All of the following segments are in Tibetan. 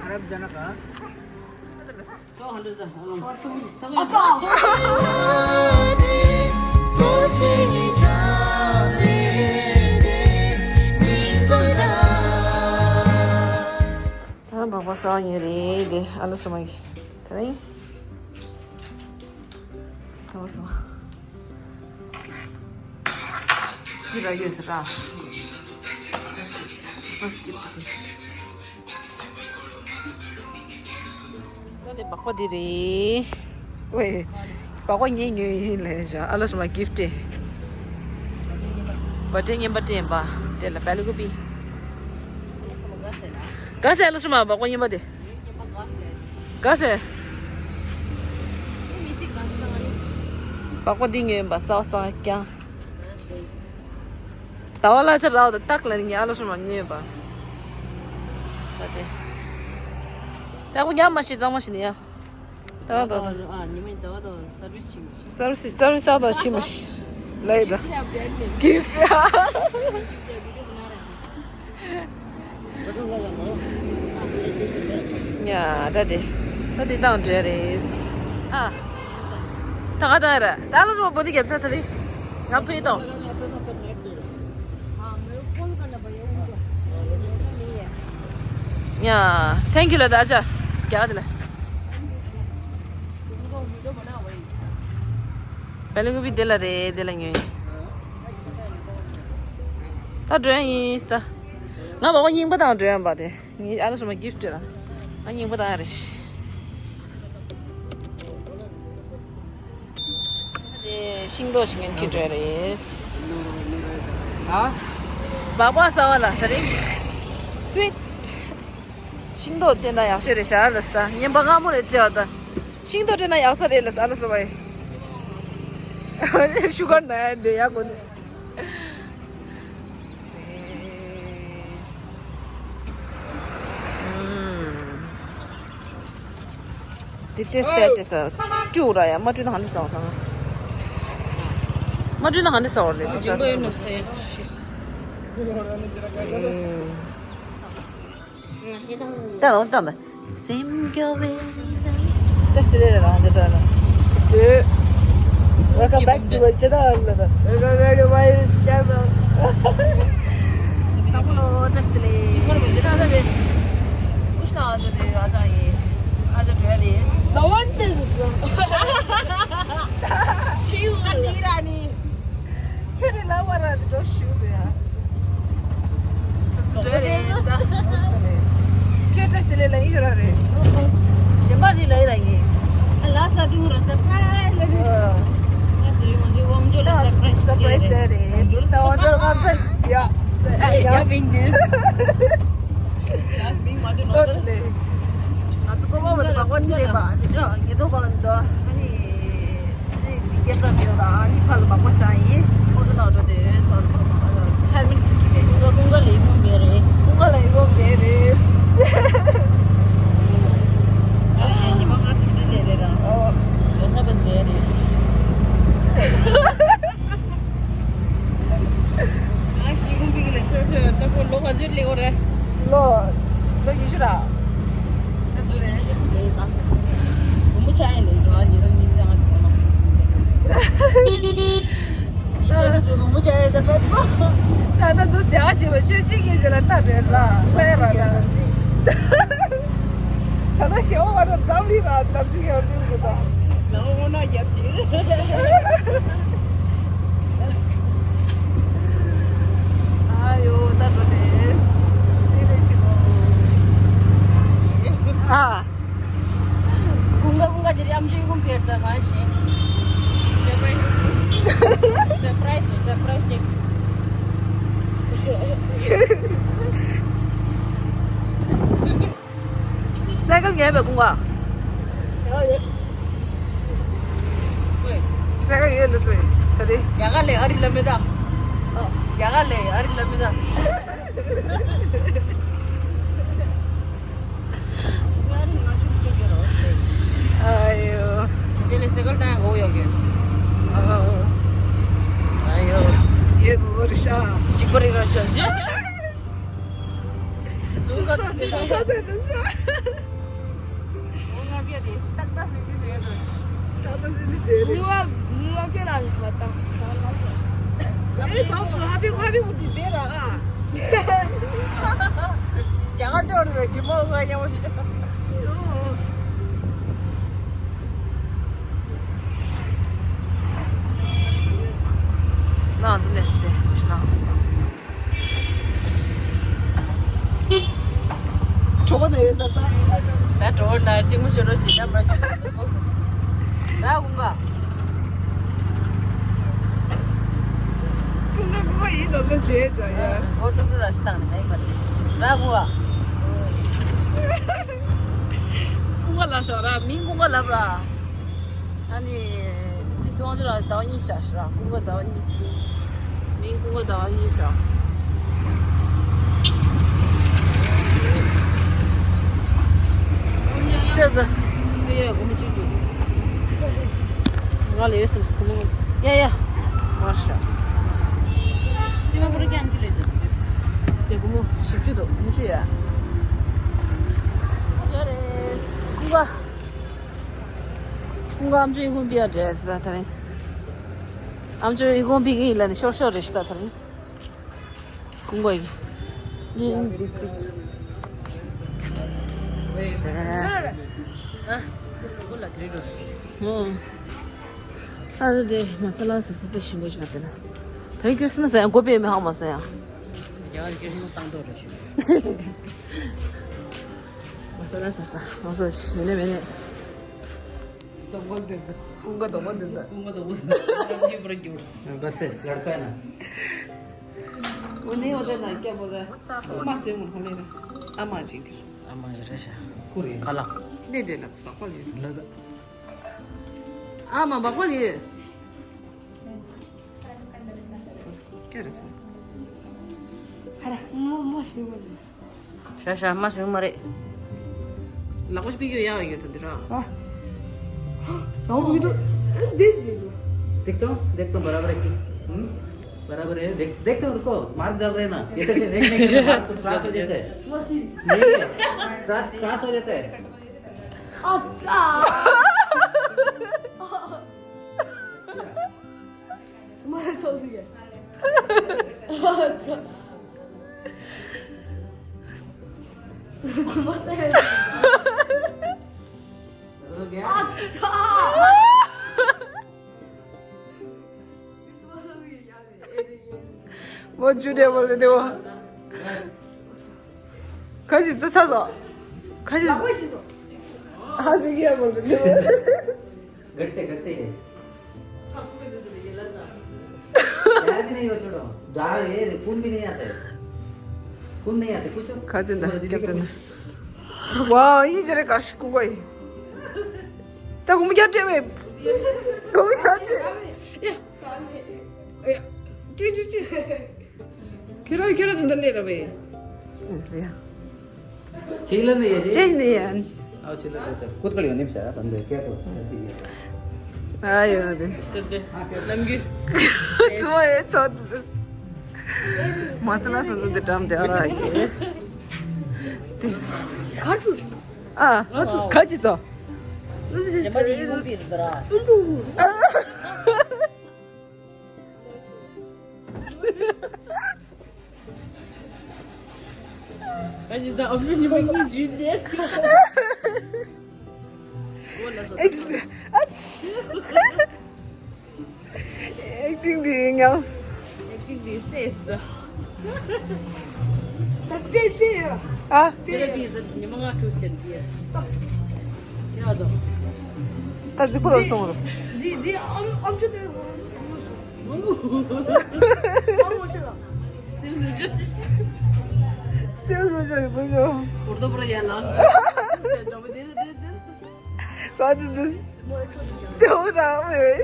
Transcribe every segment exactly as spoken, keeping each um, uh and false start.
རབ་ཟེར་ན་ག་ད་ལ་འབག་པ་ཟ་བ་ཉོས་རེད་དེ། ཨ་ལོ་སོ་མ་གི་ད་རིང་ཟ་བ་ཟ་བ། འདི་ར་ཡོད་ཟེར་ར། ཨ་སི་ཀིབ་ཏུ། ད་དེ་སྦག་སྦག་འདི་རེད། ཝེ། སྦག་སྦག་ངས་ཉོས་ཡིན་ལབ་བཞག་ཨ་ལོ་སོ་མ་གིཕ་ཊི། བར་ཐི་ཌེ་རྔན་པ་སྤྲད་པ། དེ་ལ་བེ་ལ་ཀུ་པི། ག་ཟེ་ཨ་ལོ་སོ་མ་སྦག་སྦག་རྔན་པ་དེ། ག་ཟེ། སྦག་སྦག་འདི་ཉོས་ཡིན་པ་ཟ་བ་ཟ་བ་ཀྱང་། ཟླ་བ་གླ་ཆ་རག་དང་ཏག་ལ་ནི་ངས་ཨ་ལོ་སོ་མ་ཉོས་པ། ད་དེ། ཏག་པོ་ཉམས་མ་ཤེས་གཙང་མ་ཤེས་ནི་ཡ། ཏག་ཏག་ཏག་ཨ་ཉི་མ་ཟླ་བ་དང་སར་བིས་ཆེ་མ་ཤེས། སར་བིས་སར་བིས་ཏག་ཏག་ཆེ་མ་ཤེས། ལའི་ད། གིཕ་ཊི། ཡ་ད་དེ། ད་དེ་དང་འབྲེལ་རེད། ཨ། ད་ག་ད་ར། ད་ལོ་སོ་མ་བོ་དེ་རྒྱབ་ཚ་ད་རེད། ང་ཕེ་དང་། ཡ། ཐེང་ཀྱུ་ལ་ད་ཨ་ཅག་རྒྱ་གར་དེ་ལ། བེ་ལ་ཀུ་པི་དེ་ལ་རེད་དེ་ལ་ཉོས། ད་འགྲོ་ཡ་ཡིན་ད། ང་སྦག་སྦག་རྙིང་པ་དང་འགྲོ་ཡ་ཡིན་པ་དེ། ངའི་ཨ་ལོ་སོ་མ་གིཕ་ཊི་ར། ང་རྙིང་པ་དང་ཡ་རེད། དེ་ཤིང་ཏོག་ཅིག་ངན་ཁྱི་འདྲ་རེད། ཧ། སྦག་སྦག་ཟ་བ་ལ་ད་རེད། སུའིཊ། ཤིང་ཏོག་སྟེར་ན་ཡག་ཤོས་རེད་ཤག་ལ་ས། ཉན་པ་སྔ་མོ་ནས་བྲེལ་བ་དང་། ཤིང་ཏོག་སྟེར་ན་ཡག་ས་རེད་ལ་ས་ཨ་ལོ་སོ་བ་ཡི། ཤུ་གར་ན་ཡ་འདི་ཡག་གོ་ནི། དེ་ཏེས་ཏེ་ཏེས་ཏེ་ཏུ་ར་ཡ་མ་ཏུ་ན་ཧ་ནི་ས་བ་ཁང་། མ་ཏུ་ན་ཧ་ནི་ས་བ་རེད་དེ་ས། ད་ལོ་ད་ལོ། སེམས་སྐྱོ་བའི་བཀྲ་ཤིས་བདེ་ལེགས་རང་ཅག་ད་ལོ། Welcome back to my channel. Welcome back to my channel. བཀྲ་ཤིས་བདེ་ལེགས། ཀུ་ཤ་ཨ་ཅག་དེ་ཨ་ཅག་ཡིན། ཨ་ཅག་བྲོས་རེད། The one is so. ཁྱེད་རེ་ལ་བ་ར་འདི་འགྲོ་ཞུ་དེ་ཡ། འགྲོ་རེད་ས། ཁྱོད་བཀྲ་ཤིས་བདེ་ལེགས་ལ་ཡིན་ཤོད་ར་རེད། གཞན་པ་རེད་ལ་ཡིན་ར་ཡིན། ལ་ས་དེ་མོ་ར་སར་ཕ་རའི་སི་ལ་རེད། ང་དེ་རིང་ང་ཚོའི་དབང་འབྱོར་ལ་སར་ཕ་རའི་སི་སར་ཕ་རའི་སི་རེད། ས་བ་ཚོར་ང་ཚོ་ཡ། ཡ་མིང་དེ། ཡ་མིང་མ་དེ་ནོར་ལྟར་སེ། ང་ཚོ་ཀོ་མ་མ་དེ་མ་གོ་ཁྲི་རེད་པ་དེ་ཅག་ཉེ་དོ་པ་ལ་འདུག་ཨ་ནི། ཨ་ནི་ཀེམ་ར་མེད་ད་ཨ་ནི་ཕ་ལ་མ་གོ་ཤ་ཡིན། ཁོང་ཚོ་ནང་འགྲོ་དེ་སོ་སོ་ཧེལ་མེད་ཀྱི་མེད། ཀུང་ཀ་ཀུང་ཀ་ལས་ཀུང་བེ་རེས། ཀུང་ཀ་ལས་ཀུང་བེ་རེས། ཨ་ནི་ཉི་མ་ང་ཆུ་ཏི་ལས་རེད་ར། ཨོ། ལོ་ས་བན་བེ་རེས། ང་ཞིག་ཀུང་པི་གི་ལས་ཤོར་ཤོར་ད་ཁོ་ལོ་ག་ཚོད་ལས་འོ་རེད། ལོ། ལོ་ཉི་ཤུ་ར། ད་ལོ་ཉི་ཤུ་ཞིག་ལས་ད། བུ་མོ་ཆགས་ཡིན་ལས་འདུག་ཨ་ཉི་ལོ་ཉི་ཤུ་རྩ་ལྔ་ཚོད་མ། ཉི་ཤུ་རྩ་ལྔ་ཚོད་བུ་མོ་ཆགས་ཡིན་ཟེར་པ་ད། ད་ད་དུ་དེ་ཨ་ཅེ་བ་ཆོས་ཅིག་གིས་ཟེར་ལ་ད་རེད་ལ་ལྷ་ཡ་ར་ད། ད་ད་ཞེ་བ་བར་ད་འགྲམ་ལི་ར་དར་ཚིག་ཡར་ཏེ་འགྲོ་ད། ལ་འོ་ན་རྒྱབ་ཅིག་ཨ་ཡོ་ད་འགྲོ་དེ། དེ་རེ་ཆི་གོ། ཨ། ཀུང་ཀ་ཀུང་ཀ་དེ་རེ་ཨམ་ཅོའི་ཀུང་པེར་ད་གང་ཤེས། སར་པ་རའི་སི། སར་པ་རའི་སི་ཅིག་སའི་ཀལ་ཉོས་པའི་ཀུང་ཀ་སའི་ཀལ་ཡོད། སའི་ཀལ་ཡོད་ལ་སོ་ད་རེད། རྒྱ་གར་ལས་ཨ་རི་ལ་མེད་ད། རྒྱ་གར་ལས་ཨ་རི་ལ་མེད་ད། ཨ་ཡོ། དེ་ལས་སའི་ཀལ་བཏང་ཡག་འོ་ཡོད་གི། ཨ་ཡོ། ཡོད་འོ་རེད་ཤག་གཅིག་པ་རེད་ར་ཤག་ཤག་ཟུང་ཁ་ཐུག་དེ་དང་། ཏག་ཏག་སིག་སིག་ཟེར་རོ། ཏག་ཏག་སིག་སིག་ཟེར་རོ། ངུ་ངུ་ཁྱེད་རང་ལ་ད། ཨེ་ཏོག་ཙམ་ཧ་པི་ཧ་པི་འུ་དི་བེ་ར་ཨ། རྒྱ་གར་འགྲོ་རུ་བའི་དྲི་མོ་ངོ་ཉམས་པོ་ཞིག་ནང་དུ་ལས་སེ་ཤི་ན། གྲོགས་ནས་ཡོད་ས་ད། ད་གྲོགས་ན་གཅིག་མོ་ཤོར་རོ་ཅི་ད་མ་ཅི། ད་ཀུན་དགའ། ཀུན་དགའ་ཀུན་དགའ་ཡིན་དོ་ནོ་བྱས་ཙང་ཡ། འོ་ཀྲུག་ཀྲུག་ར་ཤི་བཏང་ནས་ཡིན་པ་རེད། ད་ཀུན་དགའ། ཀུན་དགའ་ལབ་ཤོག་ར་མིང་ཀུན་དགའ་ལབ་ར། ཨ་ནི། དེ་སོང་ཅི་ར་ཟླ་བ་གཉིས་ཤག་ཤག་ར་ཀུན་དགའ་ཟླ་བ་གཉིས། མིང་ཀུན་དགའ་ཟླ་བ་གཉིས་ཤག་ཅི་ཟེར། ཡ་ཡ་སྒོར་མོ་གཅིག་གཅིག་ང་ལ་ཡོད་སེམས་སྒོར་མོ། ཡ་ཡ། མ་ཤག་སེམས་པ་རུ་ཀྱང་ཀི་ལས་ཤག་དེ་སྒོར་མོ་བཞི་བཅུ་འདུག་སྒོར་མོ་བཅུ་ཡ། ཡ་རེད། ཀུན་དགའ། ཀུན་དགའ་ཨམ་ཅོག་ཡིན་ཀུན་པི་ཡ་འདྲེས་ད་ད་རིང་། ཨམ་ཅོག་ཡིན་ཀུན་པི་གི་ལ་ནི་ཤོར་ཤོར་རེ་ཤི་ད་ད་རིང་། ཀུན་དགའ་ཡིན། ཡིན་འདི་འདི། ཨ། ཨ་དེ་མ་ས་ལ་ཟ་ས་དཔེ་ཞིམ་པོ་ཞིག་ན་དེ་ན། ད་རིང་ཁྱོད་སི་མ་ཟ་ཡང་སྒོ་དཔེ་མི་ཧང་མ་ཟ་ཡང་། རྒྱ་གར་ཁྱོད་སི་མ་བཏང་དོ་རེ་ཞུ། མ་ས་ལ་ཟ་ས་ང་ཚོ་ཆི་མེད་ནས་མེད་ནས། སྡོང་པོ་འདི་འདི། ཀུན་དགའ་སྡོང་པོ་འདི་འདི། ཀུན་དགའ་སྡོང་པོ་འདི་འདི། ཡིན་པར་འགྱུར། ཨ་བ་སེ་ལར་ཀ་ན། འོ་ནི་འོ་དེ་ན་སྐྱ་བོ་ར། མ་སེ་མོ་ཧོ་ལེ་ན། ཨ་མ་ཅིག་ཨ་མ་ཡི་རེ་ཤ། ཀུ་རེ། ཁ་ལག་ནི་དེ་ལ་བག་པ་ཡོད། ལ་ད། ཨ་མ་བག་པ་ཡོད། ཀྱ་རེ་ཁོ། ཁ་ར་མོ་མོ་སེ་མོ་ལ། ཤ་ཤ་མ་བྱུང་མ་རེད། ལག་པ་ཞིག་ཕིག་ཡོད་ཡག་ཡོད་དོ་འདི་ར། ཨ། རང་མི་འདུག་འདི་འདི་འདུག་འདེགས་དང་འདེགས་དང་बराबर है कि हम्म बराबर है देख देख तो रुको मार्क डाल रहे हैं ना ऐसे ऐसे देख देख मार्क क्रॉस हो जाता है मसी नहीं क्रॉस क्रॉस हो जाता है अच्छा तुम्हारे सोच गया अच्छा वो झूठे बोल रहे थे वो। खसी तो सा सो। खसी। हाँ जी क्या बोल रहे थे वो। गट्टे गट्टे है। क्या भी नहीं हो छोड़ो। जा ये खून भी नहीं आता है। खून नहीं आता कुछ। खा जिंदा क्या तने। वाह ये जरे काश कुगोई। ता कुम क्या टेवे। कुम क्या टे। ཁྱེད་རང་ཁྱེད་རང་དུ་འདི་ལས་ར་བས། ཡ། ཆིག་ལ་ནི་ཡ་ཅི། ཅེས་ནི་ཡ། ཨའོ་ཆིག་ལ་ནི་ཡ། ཁུ་ཐག་ལ་ཡོད་ནི་བྱ་དམ་དེ་སྐད་པོ་ཟེར་གྱི་ཡོད། ཨ་ཡོད་དེ། དེ་དེ་ནམ་རྒྱུན། ཚོ་ཡེ་ཚོ། མ་ས་ལ་སོ་སོ་དེ་འགྲམ་དེ་ཨ་ར་ཡེ། གར་ཚུགས། ཨ། གར་ཚུགས། ག་ཅི་ཚོ། ཉི་མ་ནི་ཡི་གུང་པི་རི་དར། ཨ་ནི་ད་ཨ་ཕྲུག་གཉིས་པ་གཉིས་འཇུས་ཏེ། ཨེག་ཊིང་དེ་ངས། ཨེག་ཊིང་དེ་སེས་ད། ད་པེ་པེ་ཡ། ཨ། དེ་ལ་པི་ད་ཉི་མ་ང་ཁྲུས་བྱེད་དེ། ད། ཡ་ད། ད་རྫིག་པོ་ལ་སོང་རོ། འདི་འདི་ཨམ་ཨམ་ཆུ་དེ་ངོ་སོང་། ཨམ་ངོ་ཤེས་ལ། སེམས་སུ་འཇོག་སེམས་སུ་འཇོག་བུ་ཤོ། འུར་རྡོ་པོ་ར་ཡ་ལ། འདྲ་པོ་དེ་རེད་དེ་དེ། ག་དེ་དེ། ཅོ་ར་མེད།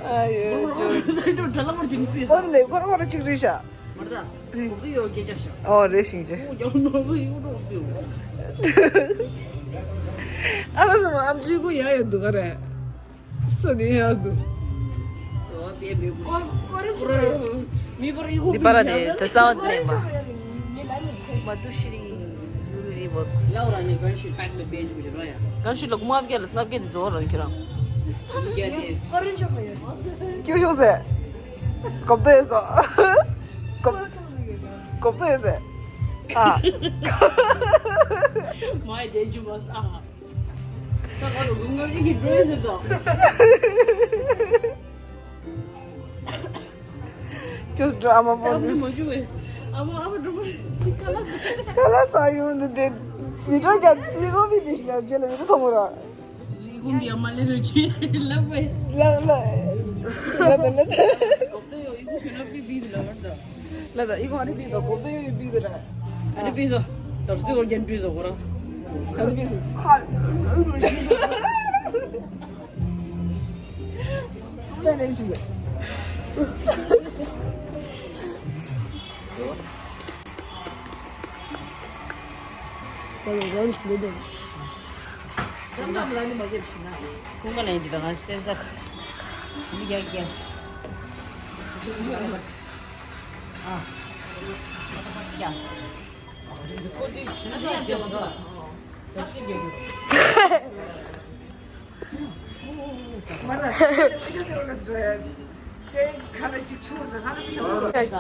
ཨ་ཡོ་ཅོ། སེམས་སུ་འཇོག་ལ་མར་ཅིག་ཕིས། འོ་ལེ་ཁོ་ར་ཁོ་ར་ཅིག་རེད་ཤག་མར་ད། གོ་གི་ཡོད་སྐད་ཆ་ཤག་ཨོ་རེད་ཤིང་ཅེ། ཨོ་ཡང་ནོར་གི་ཡོད་ནོར་གི་ཡོད། ཨ་ལ་སོ་མ་ཨམ་ཅི་གུ་ཡ་ཡ་འདུག་ག་རེད། སོ་ནི་ཡ་འདུག་འདི་པར་དེ་ད་ས་བ་དེ་མ། མ་དུ་ཤི་རི་ཡུ་རི་ ལའོ་ར་ནི་གན་ཤི་ཏག་ལ་བེད་ཅུ་ར་ཡ། གན་ཤི་ལ་ཀུ་མ་བརྒྱ་ལ་སྨ་བརྒྱ་དེ་རྫོགས་རང་ཁྱོད་རང་། ཡ་དེ། ཀྱུ་ཤོག་ཟེ། གོབ་ཏོ་ཡོད་སོ། གོབ་གོབ་ཏོ་ཡོད་ཟེ། ཨ། མའི་དེ་ཇུ་མ་ས་ཨ། ད་ག་རུ་གུང་ངམ་ཅིག་གི་འགྲོ་ཡོད་ཟེར་དོ། ཁྱོད་འགྲོ་ཨ་མ་ཕོན་དུ། ཨ་མ་ཨ་མ་འགྲོ་མ་ཁ་ལ་ཁ་ལ་ཚ་ཡོང་འདི་དེ། མི་འགྲོ་རྒྱ་དེ་གོ་མི་དེ་ཤི་ལ་རྗེས་ལ་མི་འགྲོ་ཐོང་ར། ལི་གུམ་ཡ་མ་ལེ་རུ་ཅི་ལབ་བས། ལབ་ལབ། ལབ་ལབ། གོབ་ཏོ་ཡོ་ཡི་གུ་ཤུ་ན་པི་པི་ལ་བར་ད། ལ་ད་ཨི་གོ་ཨ་ནི་པི་ད་གོབ་ཏོ་ཡོ་ཡི་པི་ད་ར། ཨ་ནི་པི་ཟོ། ད་རུ་སི་གོ་རྒྱན་པི་ཟོ་གོ་ར། ཨ་ནི་པི་ཟོ། ཁ་ལུ་རུ་ཤི།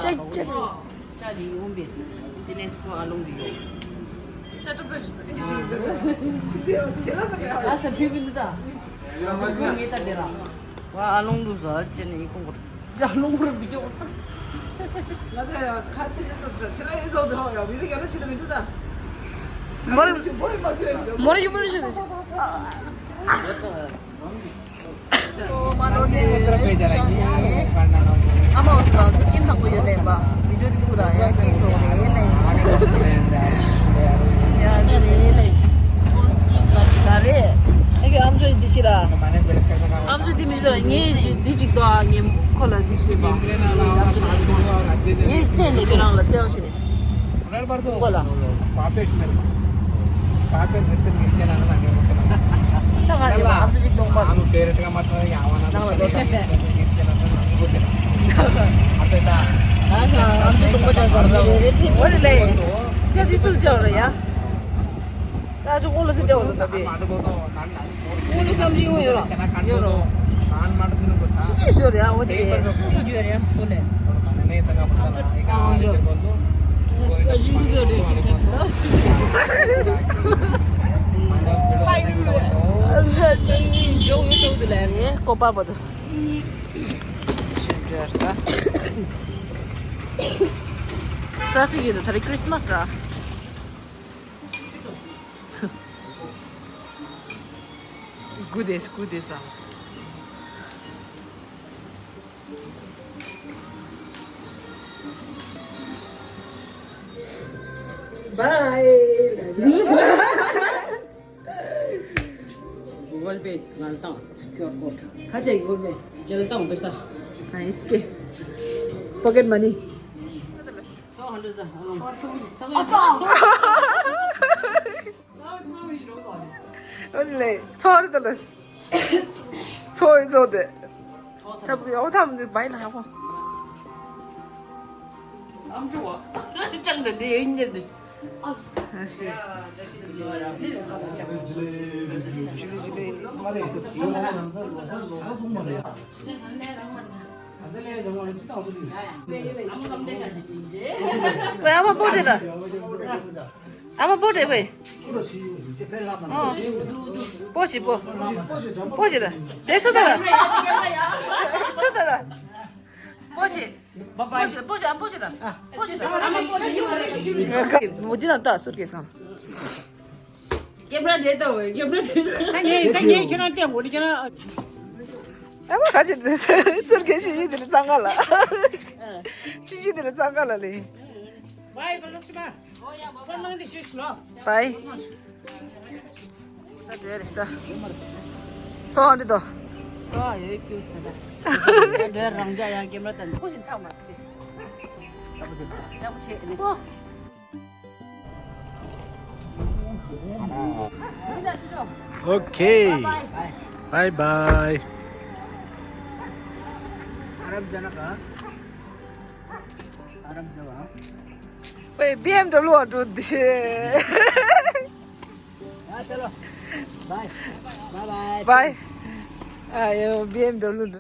ཅེག་ཅེག། ཨ་ལོང་ལུ་ཟ་ཅེ་ནི་ཁོང་གོ། ཅ་ལུང་རུ་བི་ཀྱོ། ང་ད་ཡ་ཁ་ཆེ་ཆེ་སོ་སོ་ཆེ་ལ་ཡོད་སོ་དོ་ཡ་མི་བི་ག་རུ་ཆེ་དོ་མི་འདུག་ད། མོར་མོར་ཡུ་མོར་ཆེ་དོ། སོ་མ་ལོ་དེ་རེས་ཆགས་ནས་ཨ་མ་འོ་སོ་རང་ཚོ་ཀྱིན་དང་པོ་ཡོད་ལས་པ་བི་ཇོ་དེ་ཕུག་ར་ཡ་ཀྱིན་ཤོག་རེ་ཡིན་ལས་ཡ་ད་རེ་ལས་ཁོང་ཚོ་ག་ད་རེ་ཨ་ཀྱི་ཨམ་ཅོ་འདི་ཤི་ར། ཨམ་ཅོ་འདི་མི་འདུག་ངས་འདི་འདི་གཅིག་ཏོ་ངས་ཁོ་ལ་འདི་ཤེས་པ། ངས་ཨམ་ཅོ་འདི་ངས་སྟེང་ནས་ཁྱོད་རང་ལ་བཙལ་བ་བྱས་ནས་ཁོ་ལ། ད་ང་ལ་ཨམ་ཅོ་ཅིག་གཏོང་པ། ནང་ལ་འགྲོ་ད། ད་ས་ཨམ་ཅོ་གཏོང་པ་ཅང་ཟོར་ལ་རེ་རེ་ཁྲིད་འོ་དེ་ལས་ཁྱོད་འདི་སུ་ལ་བཅར་ར་ཡ། ད་ཅུང་ཨོ་ལོ་སི་འདྲ་བོ་དང་འདྲ་པས། ཨོ་ལོ་སམ་ཇི་ཡོང་ཡོད་ར། ཡོད་ར། ཅི་ཡོད་ཞོར་ཡ་འོ་དེ་རེད། ཅི་ཡོད་ར་ཡ་ཨོ་ལེ། ཨ་ཡོད་ར། ཡོད་ཡོད་ཡོད་ཡོད། ཀོ་པ་བོ་དུ། ཤི་འདྲ་ར། ཏྲ་ཕིག་ཡོད་དུ་ད་རེས་ཁྲིས་མ་སི་ར། Good is good is up. Bye. Google Pay ང་ལ་བཏང་། ཀིའུ་ཨར་ཀོཌ། ཁ་ཆེ་Google Pay ཇེ་ལ་བཏང་པེ་ས། ཨ་ཡིས་ཀེ། Pocket money. ཨོ་ལེ། ཚོ་རི་དོ་ལེ། ཚོ་ཡི་ཚོ་དེ། ཐབ་ཡོ་ཐབ་འདི་བའི་ལ་ཡོ། ཨམ་ཅོ་བ། ཅང་འདི་འདི་ཡོད་ཉེར་འདི། ཨ་ཤི། ཇུ་ལེ་ཇུ་ལེ། ཨ་མ་པོ་ཏྲེ་ད། ཨ་མ་པོ་ཏྲེ་བས། ཨོ། པོ་ཆི་པོ། པོ་ཆི་ད། དེ་སུ་ད་ར། སུ་ད་ར། པོ་ཆི། པོ་ཆི་པོ་ཆི་ཨ་པོ་ཆི་ད། པོ་ཆི་ད། ཨ་མ་པོ་ཏྲེ་ཡོད་རེད། མོ་དེ་ན་ད་སུར་ཀེ་སང་། ཀེམ་ར་དེ་ད་འོ་ཀེམ་ར་དེ། ད་ངས་ད་ངས་ཁྱོད་རང་བལྟས་འོ་ནི་ཁྱོད་རང་། ཨ་མ་ག་ཅི་སུར་ཀེ་ཆུ་ཡི་དེ་ལ་ཚང་ག་ལ། ཆུ་ཡི་དེ་ལ་ཚང་ག་ལ་ལེ། Bye, Balosima. Bye. ད་འདྲེ་རེ་ཤི་ད། ཚོ་འདི་དོ། ཚོ་ཡོད་ཀྱུ་ད་ད། ད་འདྲེ་རང་ཅག་ཡང་ཀེམ་ར་ད་འདི་ཁོ་བཞིན་ཐག་མ་སི། ཅག་པོ་ཆེ་ནི། Okay. Bye bye. Wait, B M W འགྲོ་འདི་ཤེས། चलो, बाय। Bye bye. बाय। आयो, बीएमडब्ल्यू।